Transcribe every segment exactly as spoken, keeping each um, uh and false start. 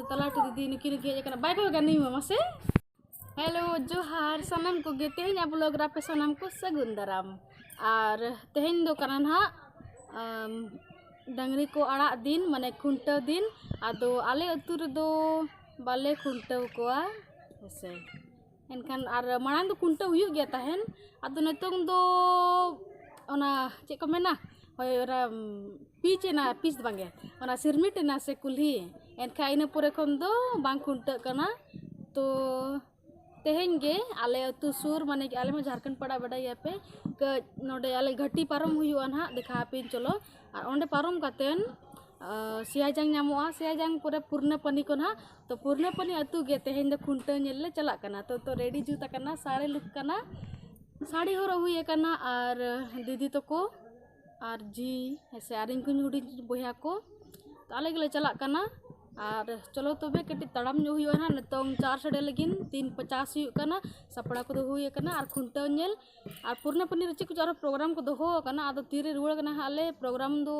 ᱛᱟᱞᱟᱴᱤ ᱫᱤᱫᱤ ᱱᱩᱠᱤᱱ ᱜᱮ ᱦᱮᱡ ᱟᱠᱟᱱᱟ, ᱵᱟᱭ ᱠᱚᱭᱚᱜ ᱠᱟᱱᱟ ᱱᱩᱭ ᱢᱟ ᱢᱟᱥᱮ᱾ ᱦᱮᱞᱳ, ᱡᱚᱦᱟᱨ ᱥᱟᱱᱟᱢ ᱠᱚᱜᱮ᱾ ᱛᱮᱦᱮᱧ ᱟᱵᱚ ᱞᱚᱜᱽ ᱨᱮ ᱟᱯᱮ ᱥᱟᱱᱟᱢ ᱠᱚ ᱥᱟᱹᱜᱩᱱ ᱫᱟᱨᱟᱢ᱾ ᱟᱨ ᱛᱮᱦᱮᱧ ᱫᱚ ᱠᱟᱱᱟ ᱱᱟᱦᱟᱜ, ᱟᱢ, ᱰᱟᱹᱝᱨᱤ ᱠᱚ ᱟᱲᱟᱜ ᱫᱤᱱ, ᱢᱟᱱᱮ ᱠᱷᱩᱱᱴᱟᱹᱣ ᱫᱤᱱ᱾ ᱟᱫᱚ ᱟᱞᱮ ᱟᱹᱛᱩ ᱨᱮᱫᱚ ᱵᱟᱞᱮ ᱠᱷᱩᱱᱴᱟᱹᱣ ᱠᱚᱣᱟ ᱦᱮᱸᱥᱮ᱾ ᱮᱱᱠᱷᱟᱱ ᱟᱨ ᱢᱟᱲᱟᱝ ᱫᱚ ᱠᱷᱩᱱᱴᱟᱹᱣ ᱦᱩᱭᱩᱜ ᱜᱮᱭᱟ ᱛᱟᱦᱮᱱ, ᱟᱫᱚ ᱱᱤᱛᱚᱝ ᱫᱚ ᱚᱱᱟ ᱪᱮᱫ ᱠᱚ ᱢᱮᱱᱟ, ᱦᱳᱭ, ᱚᱱᱟ ᱯᱤᱪ ᱮᱱᱟ, ᱯᱤᱪ ᱫᱚ ᱵᱟᱝᱜᱮ, ᱚᱱᱟ ᱥᱤᱨᱢᱤᱴ ᱮᱱᱟ ᱥᱮ ᱠᱩᱞᱦᱤ, ᱮᱱᱠᱷᱟᱱ ᱤᱱᱟᱹ ᱯᱚᱨᱮ ᱠᱷᱚᱱ ᱫᱚ ᱵᱟᱝ ᱠᱷᱩᱱᱴᱟᱹᱜ ᱠᱟᱱᱟ᱾ ᱛᱚ ᱛᱮᱦᱮᱧ ᱜᱮ ᱟᱞᱮ ᱟᱹᱛᱩ ᱥᱩᱨ, ᱢᱟᱱᱮ ᱟᱞᱮ ᱢᱟ ᱡᱷᱟᱲᱠᱷᱚᱸᱰ ᱯᱟᱲᱟ ᱵᱟᱰᱟᱭ ᱜᱮᱭᱟᱯᱮ, ᱠᱟᱹᱡ ᱱᱚᱰᱮ ᱟᱞᱮ ᱜᱷᱟᱹᱴᱤ ᱯᱟᱨᱚᱢ ᱦᱩᱭᱩᱜᱼᱟ ᱱᱟᱦᱟᱜ, ᱫᱮᱠᱷᱟ ᱟᱯᱮᱭᱟᱹᱧ ᱪᱚᱞᱚ᱾ ᱟᱨ ᱚᱸᱰᱮ ᱯᱟᱨᱚᱢ ᱠᱟᱛᱮᱱ ᱥᱤᱭᱟᱡᱟᱝ ᱧᱟᱢᱚᱜᱼᱟ, ᱥᱤᱭᱟᱡᱟᱝ ᱯᱚᱨᱮ ᱯᱩᱨᱱᱟᱹᱯᱟᱱᱤ ᱠᱚ ᱱᱟᱦᱟᱜ᱾ ᱛᱚ ᱯᱩᱨᱱᱟᱹᱯᱟᱱᱤ ᱟᱹᱛᱩ ᱜᱮ ᱛᱮᱦᱮᱧ ᱫᱚ ᱠᱷᱩᱱᱴᱟᱹᱣ ᱧᱮᱞ ᱞᱮ ᱪᱟᱞᱟᱜ ᱠᱟᱱᱟ᱾ ᱛᱚ ᱛᱚ ᱨᱮᱰᱤ ᱡᱩᱛ ᱟᱠᱟᱱᱟ, ᱥᱟᱹᱲᱤ ᱞᱩᱠ ᱠᱟᱱᱟ, ᱥᱟᱹᱲᱤ ᱦᱚᱨᱚᱜ ᱦᱩᱭ ᱟᱠᱟᱱᱟ᱾ ᱟᱨ ᱫᱤᱫᱤ ᱛᱟᱠᱚ ᱟᱨ ᱡᱤ ᱦᱮᱸᱥᱮ, ᱟᱨ ᱤᱧ ᱠᱚᱧ ᱦᱩᱰᱤᱧ ᱵᱚᱭᱦᱟ ᱠᱚ, ᱛᱚ ᱟᱞᱮ ᱜᱮᱞᱮ ᱪᱟᱞᱟᱜ ᱠᱟᱱᱟ᱾ ᱟᱨ ᱪᱚᱞᱚ ᱛᱚᱵᱮ ᱠᱟᱹᱴᱤᱡ ᱛᱟᱲᱟᱢ ᱧᱚᱜ ᱦᱩᱭᱩᱜᱼᱟ ᱱᱟᱦᱟᱜ, ᱱᱤᱛᱚᱝ ᱪᱟᱨ ᱥᱟᱰᱮ ᱞᱟᱹᱜᱤᱫ, ᱛᱤᱱ ᱯᱚᱪᱟᱥ ᱦᱩᱭᱩᱜ ᱠᱟᱱᱟ, ᱥᱟᱯᱲᱟᱣ ᱠᱚᱫᱚ ᱦᱩᱭ ᱟᱠᱟᱱᱟ᱾ ᱟᱨ ᱠᱷᱩᱱᱴᱟᱹᱣ ᱧᱮᱞ ᱟᱨ ᱯᱩᱨᱱᱟᱹᱯᱟᱱᱤ ᱨᱮ ᱪᱮᱫ ᱠᱚᱪᱚ ᱟᱨᱚ ᱯᱨᱳᱜᱨᱟᱢ ᱠᱚ ᱫᱚᱦᱚ ᱟᱠᱟᱱᱟ, ᱟᱫᱚ ᱛᱤᱨᱮ ᱨᱩᱣᱟᱹᱲ ᱠᱟᱱᱟ ᱦᱟᱸᱜ ᱞᱮ᱾ ᱯᱨᱳᱜᱨᱟᱢ ᱫᱚ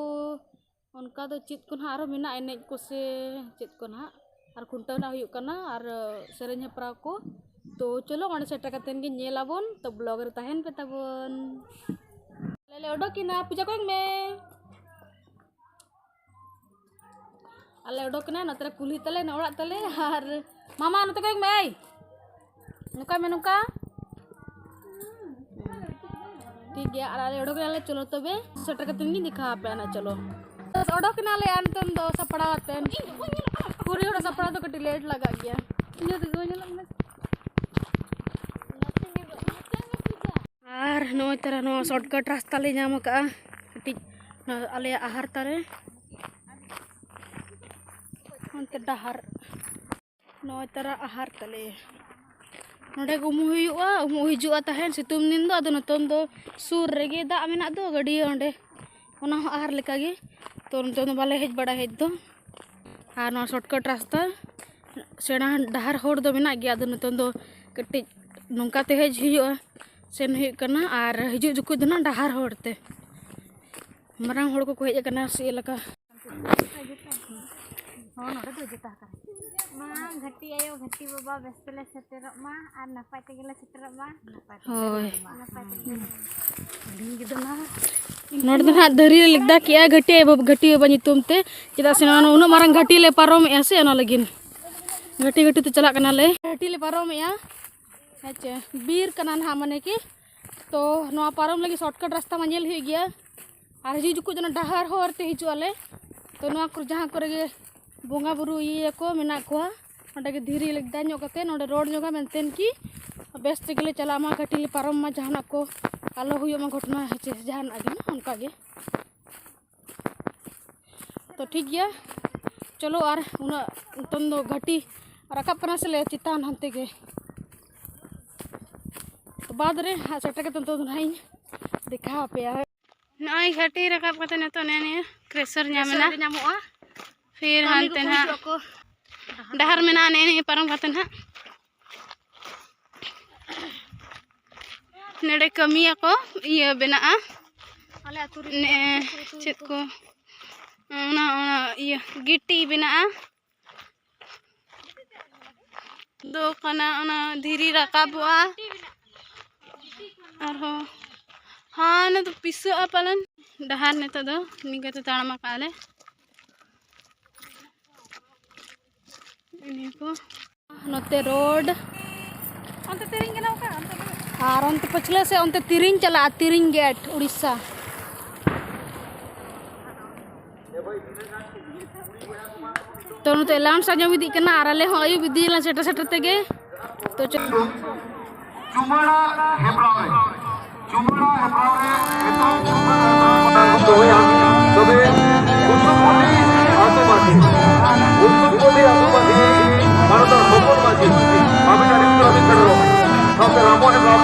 ᱚᱱᱠᱟ ᱫᱚ ᱪᱮᱫ ᱠᱚ ᱱᱟᱦᱟᱜ ᱟᱨᱚ ᱢᱮᱱᱟᱜᱼᱟ, ᱮᱱᱮᱡ ᱠᱚ ᱥᱮ ᱪᱮᱫ ᱠᱚ ᱱᱟᱦᱟᱜ, ᱟᱨ ᱠᱷᱩᱱᱴᱟᱹᱣ ᱱᱟᱦᱟᱜ ᱦᱩᱭᱩᱜ ᱠᱟᱱᱟ ᱟᱨ ᱥᱮᱨᱮᱧ ᱦᱮᱯᱨᱟᱣ ᱠᱚ᱾ ᱛᱚ ᱪᱚᱞᱚ ᱚᱸᱰᱮ ᱥᱮᱴᱮᱨ ᱠᱟᱛᱮᱱ ᱜᱮ ᱧᱮᱞ ᱟᱵᱚᱱ, ᱛᱚ ᱵᱞᱚᱜ ᱨᱮ ᱛᱟᱦᱮᱱ ᱯᱮ ᱛᱟᱵᱚᱱ᱾ ᱟᱞᱮ ᱞᱮ ᱚᱰᱚᱠ ᱮᱱᱟ, ᱯᱩᱡᱟ ᱠᱚᱭᱚᱜ ᱢᱮ᱾ ᱟᱞᱮ ᱚᱰᱚᱠ ᱮᱱᱟ, ᱱᱚᱛᱮ ᱨᱮ ᱠᱩᱞᱦᱤ ᱛᱟᱞᱮ, ᱱᱚᱣᱟ ᱚᱲᱟᱜ ᱛᱟᱞᱮ᱾ ᱟᱨ ᱢᱟᱢᱟ ᱱᱚᱛᱮ ᱠᱚᱭᱚᱜ ᱢᱮ, ᱮᱭ᱾ ᱱᱚᱝᱠᱟ ᱢᱮ, ᱱᱚᱝᱠᱟ᱾ ᱴᱷᱤᱠ ᱜᱮᱭᱟ, ᱟᱨ ᱟᱞᱮ ᱚᱰᱚᱠ ᱮᱱᱟᱞᱮ, ᱪᱚᱞᱚ ᱛᱚᱵᱮ ᱥᱮᱴᱮᱨ ᱠᱟᱛᱮᱱ ᱜᱤᱧ ᱫᱮᱠᱷᱟᱣ ᱟᱯᱮᱭᱟ ᱱᱟᱜ, ᱪᱚᱞᱚ᱾ ᱚᱰᱚᱠ ᱮᱱᱟᱞᱮ ᱟᱨ ᱱᱤᱛᱚᱝ ᱫᱚ ᱥᱟᱯᱲᱟᱣ ᱟᱛᱮᱱ᱾ ᱠᱩᱲᱤ ᱦᱚᱲ ᱥᱟᱯᱲᱟᱣ ᱫᱚ ᱠᱟᱹᱴᱤᱡ ᱞᱮᱴ ᱞᱟᱜᱟᱜ ᱜᱮᱭᱟ᱾ ᱤᱧ ᱫᱚ ᱫᱤᱠᱩ ᱧᱮᱞᱚᱜ ᱠᱟᱱᱟ᱾ ᱟᱨ ᱱᱚᱜᱼᱚᱭ ᱛᱟᱨᱟ ᱱᱚᱣᱟ ᱥᱚᱨᱴᱠᱟᱴ ᱨᱟᱥᱛᱟ ᱞᱮ ᱧᱟᱢ ᱟᱠᱟᱫᱼᱟ, ᱠᱟᱹᱴᱤᱡ ᱱᱚᱣᱟ ᱟᱞᱮᱭᱟᱜ ᱟᱦᱟᱨ ᱛᱟᱨᱮ ᱚᱱᱛᱮ ᱰᱟᱦᱟᱨ᱾ ᱱᱚᱜᱼᱚᱭ ᱛᱟᱨᱟ ᱟᱦᱟᱨ ᱛᱟᱞᱮ᱾ ᱱᱚᱸᱰᱮ ᱜᱮ ᱩᱢᱩᱜ ᱦᱩᱭᱩᱜᱼᱟ, ᱩᱢᱩᱜ ᱦᱤᱡᱩᱜᱼᱟ ᱛᱟᱦᱮᱱ ᱥᱤᱛᱩᱝ ᱫᱤᱱ ᱫᱚ᱾ ᱟᱫᱚ ᱱᱤᱛᱚᱝ ᱫᱚ ᱥᱩᱨ ᱨᱮᱜᱮ ᱫᱟᱜ ᱢᱮᱱᱟᱜ ᱫᱚ, ᱜᱟᱹᱰᱭᱟᱹ ᱚᱸᱰᱮ, ᱚᱱᱟ ᱦᱚᱸ ᱟᱦᱟᱨ ᱞᱮᱠᱟᱜᱮ᱾ ᱛᱚ ᱱᱤᱛᱚᱝ ᱫᱚ ᱵᱟᱞᱮ ᱦᱮᱡ ᱵᱟᱲᱟ ᱦᱮᱡ ᱫᱚ᱾ ᱟᱨ ᱱᱚᱣᱟ ᱥᱚᱨᱴᱠᱟᱴ ᱨᱟᱥᱛᱟ, ᱥᱮᱬᱟ ᱰᱟᱦᱟᱨ ᱦᱚᱨ ᱫᱚ ᱢᱮᱱᱟᱜ ᱜᱮᱭᱟ᱾ ᱟᱫᱚ ᱱᱤᱛᱚᱝ ᱫᱚ ᱠᱟᱹᱴᱤᱡ ᱱᱚᱝᱠᱟ ᱛᱮ ᱦᱮᱡ ᱦᱩᱭᱩᱜᱼᱟ, ᱥᱮᱱ ᱦᱩᱭᱩᱜ ᱠᱟᱱᱟ᱾ ᱟᱨ ᱦᱤᱡᱩᱜ ᱡᱚᱠᱷᱚᱡ ᱫᱚ ᱱᱟᱜ ᱰᱟᱦᱟᱨ ᱦᱚᱨ ᱛᱮ᱾ ᱢᱟᱨᱟᱝ ᱦᱚᱲ ᱠᱚᱠᱚ ᱦᱮᱡ ᱟᱠᱟᱱᱟ ᱥᱮ ᱪᱮᱫ ᱞᱮᱠᱟ? ᱦᱚᱸ, ᱱᱚᱰᱮ ᱫᱚ ᱡᱮᱛᱟ ᱟᱠᱟᱱᱟ᱾ ᱢᱟ ᱜᱷᱟᱹᱴᱤ ᱟᱭᱳ, ᱜᱷᱟᱹᱴᱤ ᱵᱟᱵᱟ, ᱵᱮᱥ ᱛᱮᱞᱮ ᱥᱮᱴᱮᱨᱚᱜ ᱢᱟ ᱟᱨ ᱱᱟᱯᱟᱭ ᱛᱮᱜᱮ ᱞᱮ ᱥᱮᱴᱮᱨᱚᱜ ᱢᱟ᱾ ᱦᱳᱭ᱾ ᱱᱟᱯᱟᱭ ᱛᱮᱜᱮ᱾ ᱱᱚᱰᱮ ᱫᱚ ᱱᱟᱦᱟᱜ ᱫᱷᱤᱨᱤ ᱞᱮ ᱞᱮᱠᱫᱟ ᱠᱮᱜᱼᱟ ᱜᱷᱟᱹᱴᱤ ᱟᱭᱳ ᱵᱟᱵᱟ, ᱜᱷᱟᱹᱴᱤ ᱵᱟᱵᱟ ᱧᱩᱛᱩᱢ ᱛᱮ, ᱪᱮᱫᱟᱜ ᱥᱮ ᱱᱚᱣᱟ ᱩᱱᱟᱹᱜ ᱢᱟᱨᱟᱝ ᱜᱷᱟᱹᱴᱤ ᱞᱮ ᱯᱟᱨᱚᱢᱮᱜᱼᱟ ᱥᱮ, ᱚᱱᱟ ᱞᱟᱹᱜᱤᱫ ᱜᱷᱟᱹᱴᱤ ᱜᱷᱟᱹᱴᱤ ᱛᱮ ᱪᱟᱞᱟᱜ ᱠᱟᱱᱟᱞᱮ᱾ ᱜᱷᱟᱹᱴᱤ ᱞᱮ ᱯᱟᱨᱚᱢᱮᱜᱼᱟ᱾ ᱟᱪᱪᱷᱟ, ᱵᱤᱨ ᱠᱟᱱᱟ ᱱᱟᱦᱟᱜ, ᱢᱟᱱᱮ ᱠᱤ, ᱛᱚ ᱱᱚᱣᱟ ᱯᱟᱨᱚᱢ ᱞᱟᱹᱜᱤᱫ shortcut ᱨᱟᱥᱛᱟ ᱢᱟ ᱧᱮᱞ ᱦᱩᱭᱩᱜ ᱜᱮᱭᱟ᱾ ᱟᱨ ᱦᱤᱡᱩᱜ ᱡᱚᱠᱷᱚᱡ ᱫᱚ ᱚᱱᱟ ᱰᱟᱦᱟᱨ ᱦᱚᱨ ᱛᱮ ᱦᱤᱡᱩᱜ ᱟᱞᱮ᱾ ᱛᱚ ᱱᱚᱣᱟ ᱠᱚᱨᱮ ᱡᱟᱦᱟᱸ ᱠᱚᱨᱮ ᱜᱮ ᱵᱚᱸᱜᱟ ᱵᱩᱨᱩ ᱤᱭᱟᱹᱭᱟᱠᱚ ᱢᱮᱱᱟᱜ ᱠᱚᱣᱟ, ᱚᱸᱰᱮ ᱜᱮ ᱫᱷᱤᱨᱤ ᱞᱮ ᱫᱟᱜ ᱧᱚᱜ ᱠᱟᱛᱮ ᱱᱚᱸᱰᱮ ᱨᱚᱲ ᱧᱚᱜᱟ ᱢᱮᱱᱛᱮᱱ ᱠᱤ ᱵᱮᱥ ᱛᱮᱜᱮ ᱞᱮ ᱪᱟᱞᱟᱜ ᱢᱟ, ᱜᱷᱟᱹᱴᱤ ᱞᱮ ᱯᱟᱨᱚᱢ ᱢᱟ, ᱡᱟᱦᱟᱱᱟᱜ ᱠᱚ ᱟᱞᱚ ᱦᱩᱭᱩᱜ ᱢᱟ ᱜᱷᱚᱴᱚᱱᱟ, ᱦᱮᱸ ᱪᱮ, ᱡᱟᱦᱟᱱᱟᱜ ᱜᱮ ᱱᱟᱜ ᱚᱱᱠᱟ ᱜᱮ᱾ ᱛᱚ ᱴᱷᱤᱠ ᱜᱮᱭᱟ, ᱪᱚᱞᱚ ᱟᱨ ᱩᱱᱟᱹᱜ ᱱᱤᱛᱚᱝ ᱫᱚ ᱜᱷᱟᱹᱴᱤ ᱨᱟᱠᱟᱵ ᱠᱟᱱᱟ ᱥᱮᱞᱮ ᱪᱮᱛᱟᱱ ᱦᱟᱱᱛᱮ ᱜᱮ᱾ ᱛᱚ ᱵᱟᱫᱽ ᱨᱮ ᱦᱟᱸᱜ ᱥᱮᱴᱮᱨ ᱠᱟᱛᱮ ᱱᱤᱛᱚᱝ ᱫᱚ ᱱᱟᱦᱟᱜ ᱤᱧ ᱫᱮᱠᱷᱟᱣ ᱟᱯᱮᱭᱟ᱾ ᱱᱚᱜᱼᱚᱭ ᱜᱷᱟᱹᱴᱤ ᱨᱟᱠᱟᱵ ᱠᱟᱛᱮ ᱱᱤᱛᱚᱜ ᱱᱮᱜᱼᱮ ᱱᱤᱭᱟᱹ ᱠᱨᱮᱥᱟᱨ ᱧᱟᱢ ᱮᱱᱟ᱾ ᱯᱷᱤᱨ ᱦᱟᱱᱛᱮ ᱱᱟᱦᱟᱜ ᱰᱟᱦᱟᱨ ᱢᱮᱱᱟᱜᱼᱟ, ᱱᱮᱜᱼᱮ ᱱᱤᱭᱟᱹ ᱯᱟᱨᱚᱢ ᱠᱟᱛᱮ ᱱᱟᱦᱟᱜ ᱱᱚᱰᱮ ᱠᱟᱹᱢᱤᱭᱟᱠᱚ, ᱤᱭᱟᱹ ᱵᱮᱱᱟᱜᱼᱟ᱾ ᱟᱞᱮ ᱟᱹᱛᱩ ᱨᱮ ᱱᱮ-, ᱪᱮᱫ ᱠᱚ, ᱚᱱᱟ, ᱚᱱᱟ ᱤᱭᱟᱹ ᱜᱤᱴᱤ ᱵᱮᱱᱟᱜᱼᱟ᱾ ᱫᱚ ᱠᱟᱱᱟ ᱚᱱᱟ ᱫᱷᱤᱨᱤ ᱨᱟᱠᱟᱵᱚᱜᱼᱟ᱾ ᱟᱨᱦᱚᱸ ᱦᱟᱱᱮ ᱫᱚ ᱯᱤᱥᱟᱹᱜᱼᱟ ᱯᱟᱞᱮᱱ᱾ ᱰᱟᱦᱟᱨ ᱱᱤᱛᱚᱜ ᱫᱚ ᱱᱤᱝᱠᱟᱹ ᱛᱮ ᱛᱟᱲᱟᱢ ᱟᱠᱟᱫ ᱞᱮ᱾ ᱱᱤᱭᱟᱹ ᱠᱚ᱾ ᱱᱚᱛᱮ ᱨᱳᱰ᱾ ᱚᱱᱛᱮ ᱛᱤᱨᱤᱧ ᱜᱟᱱᱚᱜ ᱠᱟᱱᱟ, ᱚᱱᱛᱮ ᱫᱚ᱾ ᱟᱨ ᱚᱱᱛᱮ ᱯᱟᱹᱪᱷᱞᱟᱹ ᱥᱮᱫ ᱚᱱᱛᱮ ᱛᱤᱨᱤᱧ ᱪᱟᱞᱟᱜᱼᱟ, ᱛᱤᱨᱤᱧ ᱜᱮᱴ, ᱩᱲᱤᱥᱥᱟ᱾ ᱛᱚ, ᱱᱚᱛᱮ ᱮᱞᱟᱣᱩᱱᱥ ᱟᱸᱡᱚᱢ ᱤᱫᱤᱜ ᱠᱟᱱᱟ ᱟᱨ ᱟᱞᱮ ᱦᱚᱸ ᱟᱹᱭᱩᱵ ᱤᱫᱤᱭᱮᱱᱟ ᱥᱮᱴᱮᱨ ᱥᱮᱴᱮᱨ ᱛᱮᱜᱮ᱾ ᱛᱚ, ᱪᱚ- ᱪᱩᱢᱟᱹᱲᱟ ᱦᱮᱯᱨᱟᱣ ᱨᱮ, ᱪᱩᱢᱟᱹᱲᱟ ᱦᱮᱯᱨᱟᱣ ᱨᱮ ᱮᱛᱚᱦᱚᱵ ᱪᱩᱢᱟᱹᱲᱟ ᱦᱮᱯᱨᱟᱣ ᱫᱚᱦᱚᱭᱟ᱾ ᱛᱚᱵᱮ ᱩᱥᱩᱞᱯᱩᱴᱤ ᱟᱹᱛᱩ ᱢᱟᱹᱡᱷᱤ, ᱩᱥᱩᱞᱯᱩᱴᱤ ᱟᱹᱛᱩ ᱢᱟᱹᱡᱷᱤ, ᱢᱟᱱᱚᱛᱟᱱ ᱦᱚᱯᱚᱱ ᱢᱟᱹᱡᱷᱤ, ᱟᱹᱵᱤᱱ ᱟᱹᱰᱤ ᱩᱛᱟᱹᱨ ᱟᱹᱵᱤᱱ ᱥᱮᱴᱮᱨᱚᱜ, ᱥᱟᱶᱛᱮ ᱨᱟᱢᱚ ᱦᱮᱢᱵᱨᱚᱢ,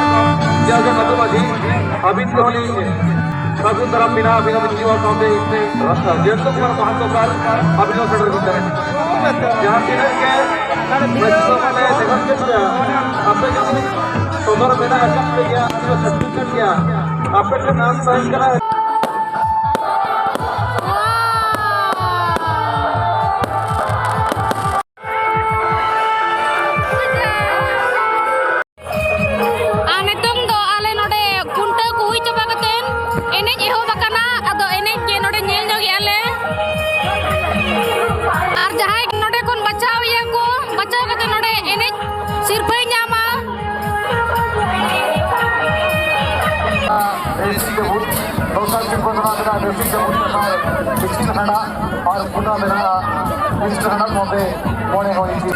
ᱡᱟᱜᱮ ᱟᱹᱛᱩ ᱢᱟᱹᱡᱷᱤ, ᱟᱹᱵᱤᱱ ᱛᱮᱦᱚᱸ ᱞᱤᱧ ᱥᱟᱹᱜᱩᱱ ᱫᱟᱨᱟᱢ ᱵᱤᱱᱟ, ᱟᱹᱵᱤᱱ ᱦᱚᱸᱵᱤᱱ ᱦᱤᱡᱩᱜᱼᱟ, ᱥᱟᱶᱛᱮ ᱡᱚᱭᱚᱱᱛ ᱠᱩᱢᱟᱨ ᱢᱟᱦᱟᱱᱫᱚ ᱥᱟᱨ, ᱟᱹᱵᱤᱱ ᱦᱚᱸ ᱥᱮᱴᱮᱨ ᱵᱤᱱ ᱛᱟᱦᱮᱸᱫ᱾ ᱡᱟᱦᱟᱸ ᱛᱤᱱᱟᱹᱜ ᱜᱮ ᱢᱟᱹᱡᱷᱤ ᱵᱟᱵᱟ ᱞᱮ ᱡᱟᱦᱟᱸ ᱜᱮ ᱯᱮᱭᱟ, ᱟᱯᱮ ᱡᱩᱫᱤ ᱥᱚᱫᱚᱨ ᱢᱮᱱᱟᱜ ᱟᱠᱟᱫ ᱯᱮ ᱜᱮᱭᱟ, ᱟᱯᱮ ᱦᱚᱸ ᱥᱮᱴᱮᱨ ᱠᱟᱱ ᱜᱮᱭᱟ, ᱟᱯᱮ ᱴᱷᱮᱱ ᱟᱸᱥ ᱛᱟᱦᱮᱱ ᱠᱟᱱᱟ᱾ ᱰᱨᱮᱥᱤᱝ ᱴᱮᱵᱩᱞ, ᱫᱚᱥᱟᱨ ᱥᱤᱨᱯᱟᱹ ᱫᱚ ᱱᱟᱜ ᱢᱮᱱᱟᱜᱼᱟ ᱰᱨᱮᱥᱤᱝ ᱴᱮᱵᱩᱞ, ᱛᱮᱥᱟᱨ ᱯᱤᱪᱷᱤᱞ ᱠᱷᱟᱸᱰᱟ ᱟᱨ ᱯᱩᱱᱟᱜ ᱢᱮᱱᱟᱜᱼᱟ ᱯᱤᱪᱷᱤᱞ ᱠᱷᱟᱸᱰᱟ ᱥᱟᱶᱛᱮ ᱢᱚᱬᱮ ᱦᱚᱲ ᱤᱧᱪᱤ᱾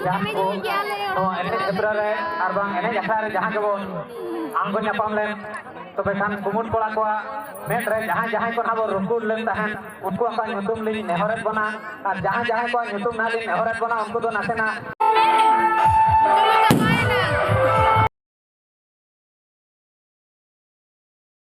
ᱡᱟᱦᱟᱸ ᱠᱚ ᱱᱚᱣᱟ ᱮᱱᱮᱡ ᱦᱮᱯᱨᱟᱣ ᱨᱮ ᱟᱨ ᱵᱟᱝ ᱮᱱᱮᱡ ᱟᱠᱷᱲᱟ ᱨᱮ ᱡᱟᱦᱟᱸ ᱜᱮᱵᱚᱱ ᱟᱬᱜᱚ ᱧᱟᱯᱟᱢ ᱞᱮᱱ, ᱛᱚᱵᱮ ᱠᱷᱟᱱ ᱠᱩᱢᱩᱴ ᱠᱚᱲᱟ ᱠᱚᱣᱟᱜ ᱢᱮᱫ ᱨᱮ ᱡᱟᱦᱟᱸᱭ ᱡᱟᱦᱟᱸᱭ ᱠᱚ ᱱᱟᱦᱟᱜ ᱵᱚᱱ ᱨᱩᱠᱩᱲ ᱞᱮᱱ ᱛᱟᱦᱮᱸᱫ, ᱩᱱᱠᱩᱣᱟᱜ ᱠᱚᱣᱟᱜ ᱧᱩᱛᱩᱢ ᱞᱤᱧ ᱱᱮᱦᱚᱨᱮᱫ ᱵᱚᱱᱟ᱾ ᱟᱨ ᱡᱟᱦᱟᱸᱭ ᱡᱟᱦᱟᱸᱭ ᱠᱚᱣᱟᱜ ᱧᱩᱛᱩᱢ ᱱᱟᱦᱟᱜ ᱞᱤᱧ ᱱᱮᱦᱚᱨᱮᱫ ᱵᱚᱱᱟ, ᱩᱱᱠᱩ ᱫᱚ ᱱᱟᱥᱮᱱᱟᱜ